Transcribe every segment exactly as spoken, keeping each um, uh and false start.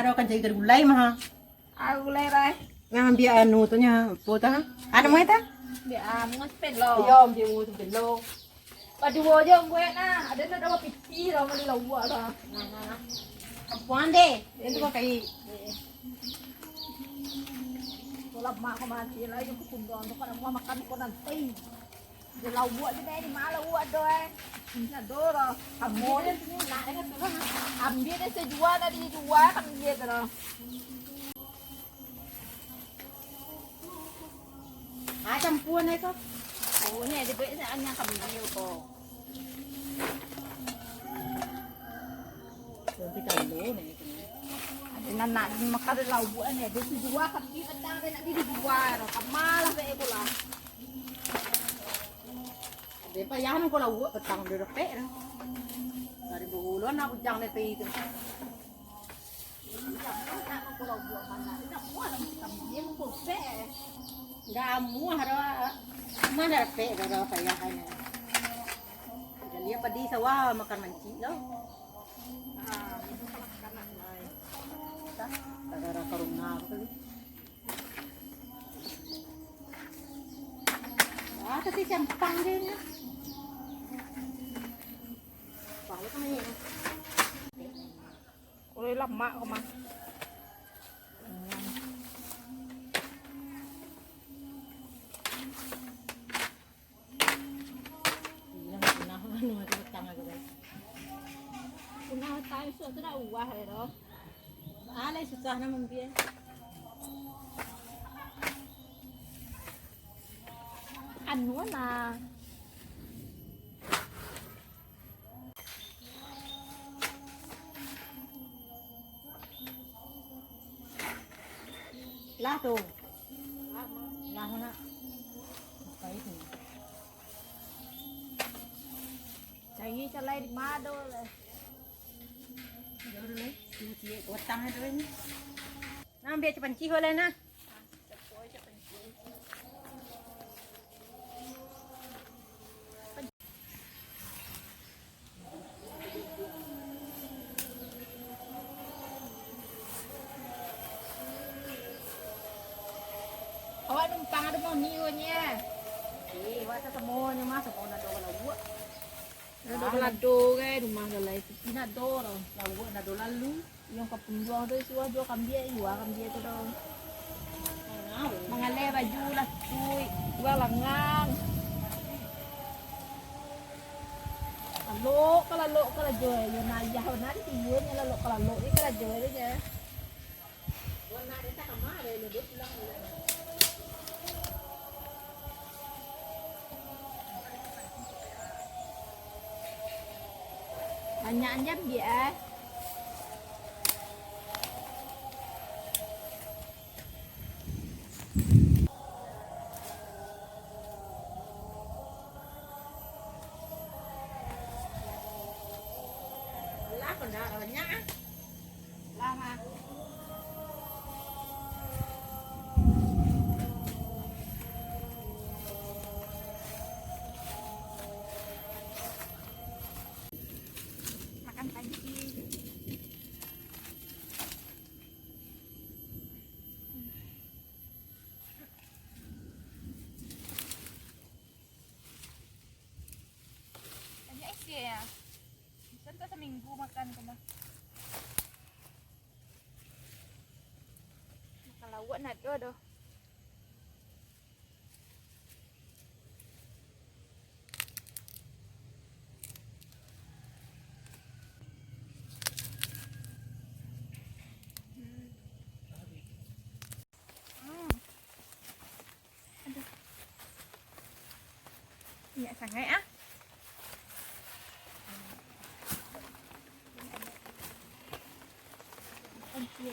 Ado kan cari gulai mah. Ah, gulai, Rai. Nah, ambiak anu tu nya, apo tu? Anu mah tu? Ambiak, ah, bunga sapelo. Iyo, ambiak bunga sapelo. Paduo jo buek nah. Ado nak dapat piti lah, bali lauak lah. Nah, nah, nah. Apo ande? Itu pakai. Kalau mak ko mati lah, iyo ko kundang tu, kada mau makan ko nanti. Di lauak tu, di ma lauak tu, eh? Indak ado lah. Ambiak deh, ambiak deh, sajua tadi jua, ambiak tu lah. Ah, campuan ai ko. Oh, ni ada duit nak anyang kami ko. Nanti kalau ni. Ada nan nak makan di lauak ni, dia tu jua kami petang, dia nak diri jua. Kamalah baik pula. Dia payah nang kalau lauak petang dia dapek dah. Dari bulan nak bujang dia pai tu. Indak amuah doh. Mana dapek doh, doh payah ai. Jadi padi sawah makan mancik lo. Gara-gara corona tu. Ah, tapi campang dia nya. Bang, lu kemana? Uleh lamak ko mah. Iyo, punah anu tu petang aku, guys. Punah petang isuak tu dak uwah lai doh. Alai susah nak mambiak. Anu nah. Lah tu. Lah nak. Apa itu? Cari calai di mado lah. Jauh dulu, eh. Ciek-ciek, kotang dulu ni. Nah, ambiak capancih boleh nah. Awak numpang ado moni ko nyo? Eh, awak sasamonyo mah, samo nado ka lauak. Nado ka lado kan, rumah galai tu. Nado lah, lauak nado lalu. Yang ka punjuang tu suah juo kambiak, juo kambiak tu doh. Mangaleh baju lah tu, juo langang. Lalok ka lalok karajo, yo nayah bana di tiyo nyo lalok ka lalok di karajo tu nyo. Banyak anjam dia, eh. Lah, banyak, banyak. Lama. Makan pagi. Banyak isi ya. Bisa sampai seminggu makan tu mah. Makan lauak nado doh. Hmm. Aduh. Minyak sangaik, ah. Oke.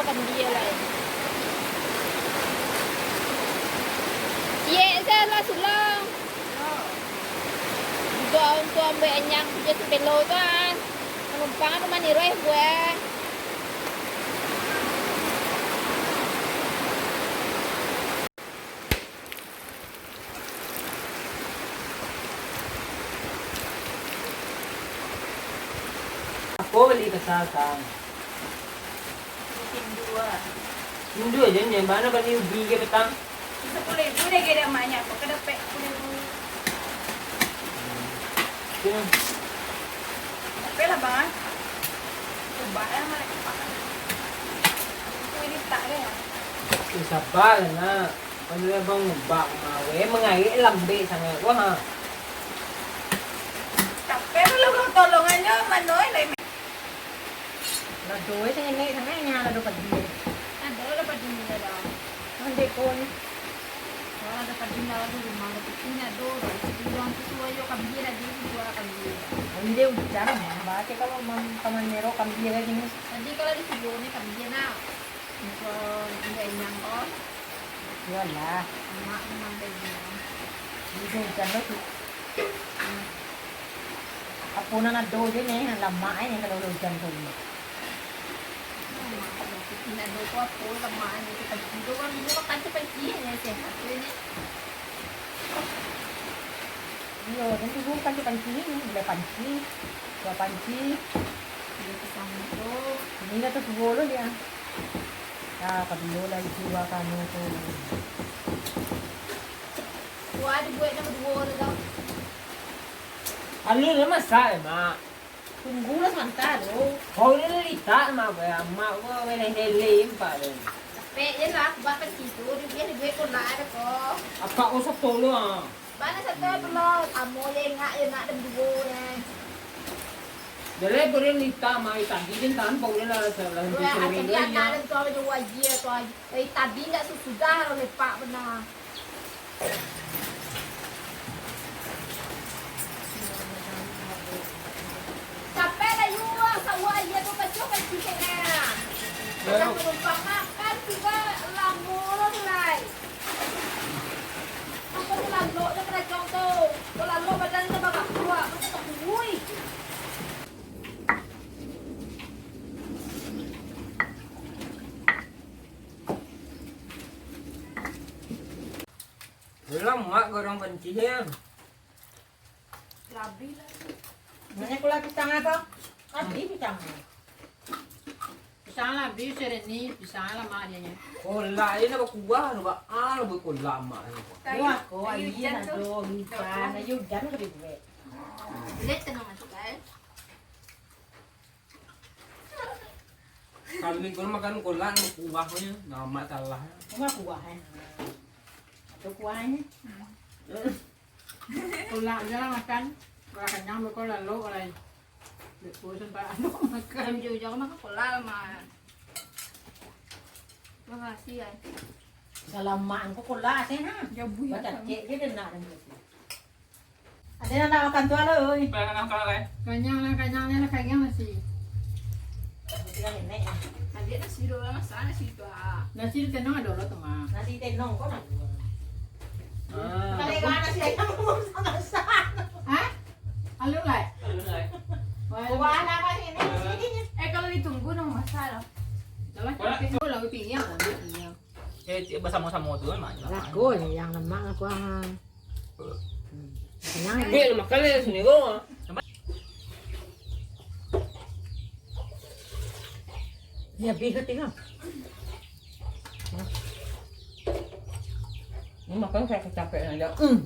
Kan dia lai. Ciek se lah sulang. Jugo untuang ambiak anyang tu je sapelo tu ah. Manumpang tu maniruih gue. Apo bali pasal, Kang? Rindu ah. Rindu aja, nyo bana bali ubi ge patang. Sapuluah ribu deh, ge dek amaknyo, apo ka dapek sapuluah ribu? Hmm. Dapek lah, Bang. Cubo lah, Mak. Itu ini tak deh. Eh, saba lah, nak. Kan dulu abang ngubak rumah we, mangaik lambek sangaik wah, ha. Tapi kalau urang tolongannyo mano lai? Lado we sangenek sangaik nyo, lado padi. Ado lado padi ni ado. Mandek ko ni. Kalau ado padi dalam rumah, ado padi ni ado. Urang tu suruah yo kambia lagi, suruah kambia. Kambia ujan, baca kalau mam-, paman nero kambia lagi ni. Tadi kalau disuruah ni kambia nak. Muko indak inyang ko. Iyolah. Mak memang kayak gini. Di hujan lo tu. Hmm. Apo nan ado je ni, lamak ni kalau hujan tu. Mak, indak ado ko apo, lamak ni. Kita tidur kan dulu makan tu pagi ni, sehat tu ni. Iyo, kan dulu kan tu panci ni, gulai panci, dua panci. Iyo, pisang tu. Ini lah tu suo lo dia. Nah, kabilo lah isi dua kanu tu. Wah, dibuek nan baduo tu tau. Alun lah masak, Mak. Tunggu lah samanta tu. Kau ni litak, Mak, gue, Mak, gue, gue, leh, leh, leh, empat tu. Capek je lah, sebab kan situ, dia, dia duit pun lah ada ko. Apak kau satu lu, ah. Mana satu pun lah, samo je, ngak je, ngak dan duo je. Jadi, boleh litak, Mak, tadi kan tanpa boleh lah, salah. Weh, satu tadi lagi, anak ya. Dan tu, ada dua je, tu aja. Eh, tadi ndak susudah, lo lepak benar. Capek lah, yu, ah, sawah aia tu, kacau kan sikit, nah. Dah manumpang makan, tiba lamo lo tu, lai. Apa tu lalok je kerajang tu? Kok lalok badan tu babak kuat, macam tak kuih. Lamak gorong panci, ya. Labi lah. Mana pula pisang apa? Labi pisang. Pisang labi, sereni, pisang lamak dia nya. Kolak dia nak bakuah, nak ba-, ah, nak bakuah lamak ni. Kayu, wah, oh, kayu iya, hujan tu. Aduh, hujan. Kayu hujan lebih buek. Lihat tengah masuk, guys. Kami kalau makan kolak, kuah punya, nama salah. Kuah, kuah, eh. Atau kuahnya. Hmm. Kolak je lah makan. Kolak kenyang, beko lalu, oleh. Beko sampai anu makan. Jauh-jauh makan kolak, mah. Makasih, ya. Salaman ko kolak, sih, ha? Jauh, ya. Baca cek je, dia nak dan dia. Ada nan nak makan tu, alo, oi. Kalau nak makan, alo, eh? Kanyang lah, kanyang lah, kanyang nasi. Tinggal nenek, ya. Adik nasi dulu lah, masak nasi tu, ah. Nasi di tenong ado lo tu, Mak. Nasi tenong, kau nak dua. Ah. Kalau yang nasi ayam, masak. Hah? Alun lai? Alun lai. Wah, buah apa ni? Ini sini. Eh, kalau ditunggu, nang masak lah. Kalau capek, oh, lalu tinggi, lalu tinggi. Eh, basamo-samo tu kan, Mak. Laku, yang lemak aku, ah. Hmm. Kenyang, ya? Eh, makan lah sini, kau. Ini habis ke tinggal? Ini makan saya kecapean aja. Hmm.